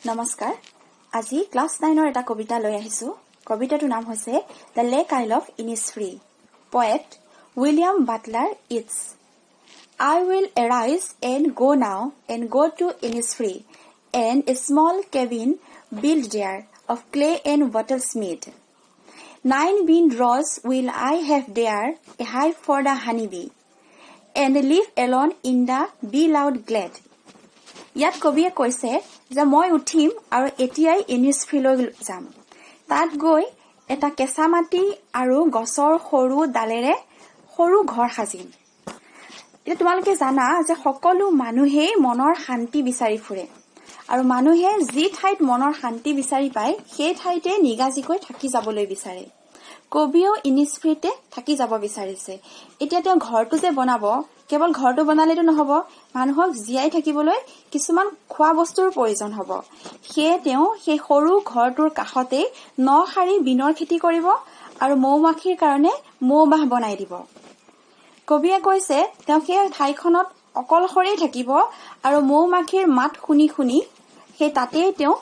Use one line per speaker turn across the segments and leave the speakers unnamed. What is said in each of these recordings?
নমস্কাৰ, আজি ক্লাছ 9ৰ এটা কবিতা লৈ আহিছোঁ। কবিতাটোৰ নাম হৈছে "The Lake Isle of Innisfree", poet William Butler Yeats. I will arise and go now and go to Innisfree and a small cabin build there of clay and wattles made. Nine bean rows will I have there, a hive for the honey bee, and live alone in the bee loud glade. ইয়াত কবিয়ে কৈছে যে মই উঠিম আৰু এতিয়াই ইনিছফ্ৰীলৈ যাম। তাত গৈ এটা কেঁচা মাটি আৰু গছৰ সৰু ডালেৰে সৰু ঘৰ সাজিম। এতিয়া তোমালোকে জানা যে সকলো মানুহেই মনৰ শান্তি বিচাৰি ফুৰে আৰু মানুহে যি ঠাইত মনৰ শান্তি বিচাৰি পায়, সেই ঠাইতে নিগাজিকৈ থাকি যাবলৈ বিচাৰে। কবিয়েও ইনিছফ্ৰীতে থাকি যাব বিচাৰিছে। এতিয়া তেওঁ ঘৰটো যে বনাব, কেৱল ঘৰটো বনালেতো নহব, মানুহক জীয়াই থাকিবলৈ কিছুমান খোৱা বস্তুৰ প্ৰয়োজন হব। সেয়ে তেওঁ সেই সৰু ঘৰটোৰ কাষতেই ন শাৰী বিনৰ খেতি কৰিব আৰু মৌ মাখিৰ কাৰণে মৌ বাহ বনাই দিব। কবিয়ে কৈছে, তেওঁ সেই ঠাইখনত অকলশৰেই থাকিব আৰু মৌ মাখিৰ মাত শুনি শুনি সেই তাতেই তেওঁ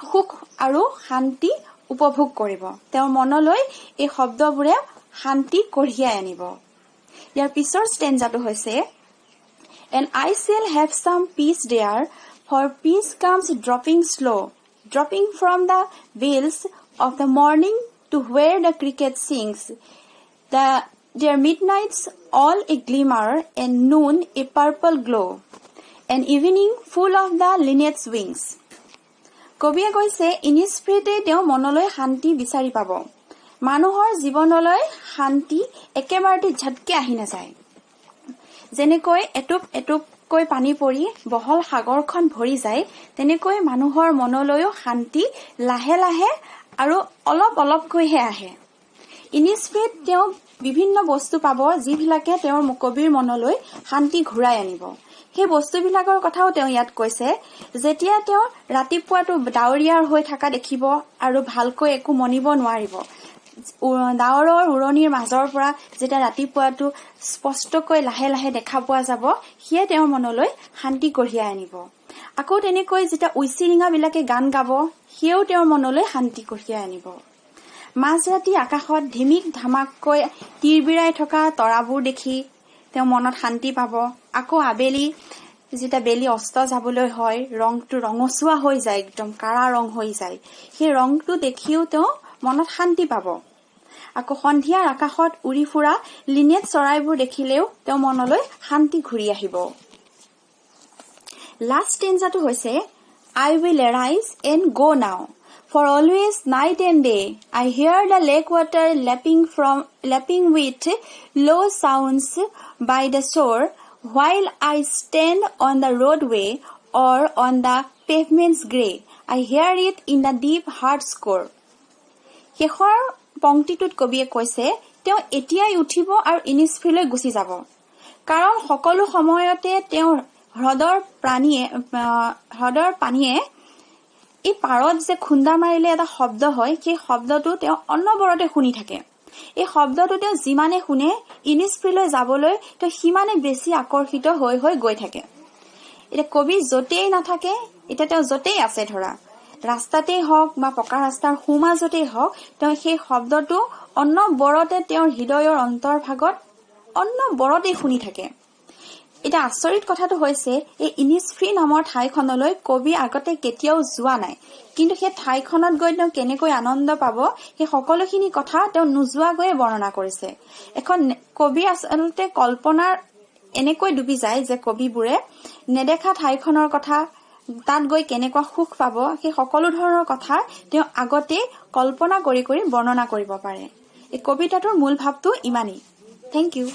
সুখ আৰু শান্তি উপভোগ কৰিব। তেওঁৰ মনলৈ এই শব্দবোৰে শান্তি কঢ়িয়াই আনিব। ইয়াৰ পিছৰ ষ্টেঞ্জাটো হৈছে, And I shall have some peace there, for peace comes dropping slow, dropping from the bells of the morning to where the cricket sings, their midnights all a glimmer and noon a purple glow, and evening full of the linnet's wings. কবিয়ে কৈছে, ইনিছফ্ৰীতে তেওঁ মনলৈ শান্তি বিচাৰি পাব। মানুহৰ জীৱনলৈ শান্তি একেবাৰতে ঝটকে আহি নাযায়। যেনেকৈ এটোপ এটোপকৈ পানী পৰি বহল সাগৰখন ভৰি যায়, তেনেকৈ মানুহৰ মনলৈও শান্তি লাহে লাহে আৰু অলপ অলপকৈহে আহে। ইনিছফ্ৰীত তেওঁ বিভিন্ন বস্তু পাব, যিবিলাকে তেওঁৰ কবিৰ মনলৈ শান্তি ঘূৰাই আনিব। সেই বস্তুবিলাকৰ কথাও তেওঁ ইয়াত কৈছে। যেতিয়া তেওঁ ৰাতিপুৱাটো ডাৱৰীয়া হৈ থকা দেখিব আৰু ভালকৈ একো মনিব নোৱাৰিব, ডাৱৰৰ উৰণিৰ মাজৰ পৰা যেতিয়া ৰাতিপুৱাটো স্পষ্টকৈ লাহে লাহে দেখা পোৱা যাব, সিয়ে তেওঁৰ মনলৈ শান্তি কঢ়িয়াই আনিব। আকৌ তেনেকৈ যেতিয়া উইচিৰিঙাবিলাকে গান গাব, সিয়েও তেওঁৰ মনলৈ শান্তি কঢ়িয়াই আনিব। মাজৰাতি আকাশত ধিমিক ধামাককৈ তিৰবিৰাই থকা তৰাবোৰ দেখি তেওঁ মনত শান্তি পাব। আকৌ আবেলি যেতিয়া বেলি অস্ত যাবলৈ হয়, ৰংটো ৰঙচুৱা হৈ যায়, একদম কাৰা ৰং হৈ যায়, সেই ৰংটো দেখিও তেওঁ মনত শান্তি পাব। আকৌ সন্ধিয়াৰ আকাশত উৰি ফুৰা লিনেট চৰাইবোৰ দেখিলেও তেওঁ মনলৈ শান্তি ঘূৰি আহিব। লাষ্ট ষ্টেঞ্জাটো হৈছে, I will arise and go now, for always, night and day, I hear the lake water lapping with low sounds by the shore while I stand on the roadway or on the pavements grey. I hear it in the deep heart's core. শেষৰ পংক্তিটোত কবিয়ে কৈছে, তেওঁ এতিয়াই উঠিব আৰু ইনিছফ্ৰীলৈ গুচি যাব, কাৰণ সকলো সময়তে তেওঁ হ্ৰদৰ পানীয়ে এই পাৰত যে খুন্দা মাৰিলে এটা শব্দ হয়, সেই শব্দটো তেওঁ অনবৰতে শুনি থাকে। এই শব্দটো তেওঁ যিমানে শুনে, ইনিছফ্ৰীলৈ যাবলৈ তেওঁ সিমানে বেছি আকৰ্ষিত হৈ হৈ গৈ থাকে। এতিয়া কবি য'তেই নাথাকে, এতিয়া তেওঁ য'তেই আছে, ধৰা ৰাস্তাতেই হওক বা পকা ৰাস্তাৰ সোঁমাজতেই হওক, তেওঁ সেই শব্দটো অনবৰতে তেওঁৰ হৃদয়ৰ অন্তৰ্ভাগত অনবৰতেই শুনি থাকে। এতিয়া আচৰিত কথাটো হৈছে, এই ইনিছফ্ৰী নামৰ ঠাইখনলৈ কবি আগতে কেতিয়াও যোৱা নাই, কিন্তু সেই ঠাইখনত গৈ তেওঁ কেনেকৈ আনন্দ পাব, সেই সকলোখিনি কথা তেওঁ নোযোৱাকৈয়ে বৰ্ণনা কৰিছে। এখন কবি আচলতে কল্পনাৰ এনেকৈ ডুবি যায় যে কবিবোৰে নেদেখা ঠাইখনৰ কথা, তাত গৈ কেনেকুৱা সুখ পাব, সেই সকলো ধৰণৰ কথা তেওঁ আগতেই কল্পনা কৰি কৰি বৰ্ণনা কৰিব পাৰে। এই কবিতাটোৰ মূল ভাৱটো ইমানেই। Thank you.